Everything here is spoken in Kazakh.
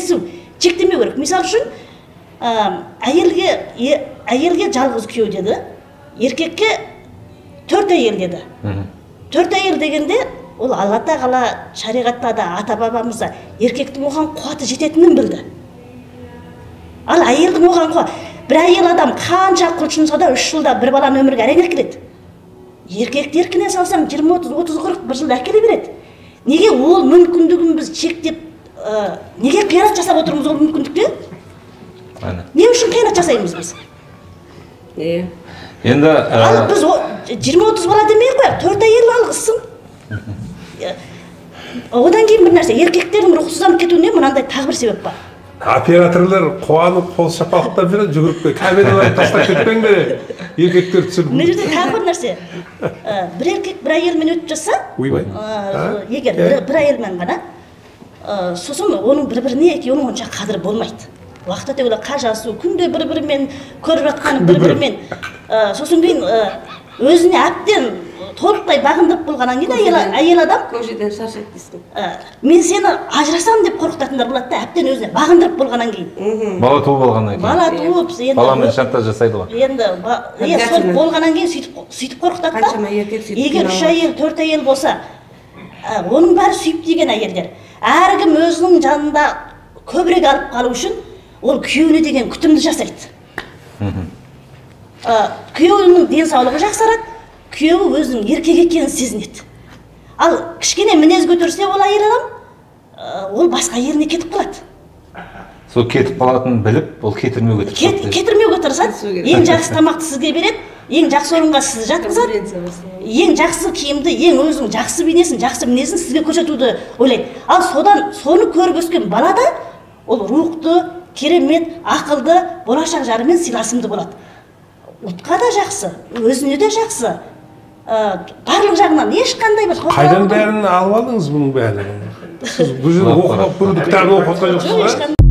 Шектесу, шектемеу керек. Мысал үшін, әйелге жалғыз күйеу деді, еркекке 4 әйел деді. 4 әйел дегенде, ол Алла тағала шариғатта да, ата-бабамыз да еркектің оған қуаты жететінін білді. Ал әйелдің оған қуаты, бір әйел адам қанша құлшынса да 3 жылда бір баланы өмірге әрең әкеледі. Еркекті еркіне салсаң 20, 30, 30, 40 бір жылда әкеле береді. Неге ол мүмкіндігін біз шектеп, неге қиянат жасап отырмыз ол мүмкіндікте? Не үшін қиянат жасаймыз біз? Енді ал біз 20-30 бала демей қояйық, 4 әйел алғызсын. Одан кейін бір нәрсе, еркектердің рухсызданып кетуіне мынандай тағы бір себеп бар. Операторлар қуанып қол шапалақтап жүреді, жүгіріп келіп, камераларын тастап кетпеңдер. Еркектер түсіріп. Мына жерде тағы бір нәрсе. Бір еркек бір әйелмен өтіп жатса, егер бір әйелмен ғана, сосын оның бір-біріне екеуінің онша қадірі болмайды. Уақыт өте келе қажасу, күнде бір-бірімен көріп жатқан бір-бірімен. Сосын кейін өзіне әбден толықтай бағындырып болғаннан кейін әйел адам көшеден шаршайды дейсің. Мен сені ажырасамын деп қорқытатындар болады да, әбден өзіне бағындырып болғаннан кейін. Бала туып алғаннан кейін. Бала туып, енді баламен шантаж жасайды ғой. Енді сол болғаннан кейін сөйтіп қорқытады да. Егер 3 әйел, 4 әйел болса, оның бәрі сүйіп деген әйелдер. Әркім өзінің жанында көбірек алып қалу үшін ол күйеуіне деген күтімді жасайды. Күйеуінің денсаулығы жақсарады, күйеуі өзінің еркек екенін сезінеді. Ал кішкене мінез көтерсе ол әйел адам, ол басқа әйеліне кетіп қалады. Сол кетіп қалатынын біліп, ол кетірмеуге тырысады. Кетірмеуге тырысады. Ең жақсы тамақты сізге береді, ең жақсы орынға сізді жатқызады, ең жақсы киімді, ең өзінің жақсы бейнесін, жақсы мінезін сізге көрсетуді ойлайды. Ал содан соны көріп өскен бала да ол рухты, керемет, ақылды, болашақ жарымен сыйласымды болады. Ұлтқа да жақсы, өзіне де жақсы. Барлық жағынан ешқандай бір қайдан бәрін алып алдыңыз бұның бәрін? Сіз бұл жерде оқып, бұл кітабын оқып отқан жоқсыз ба?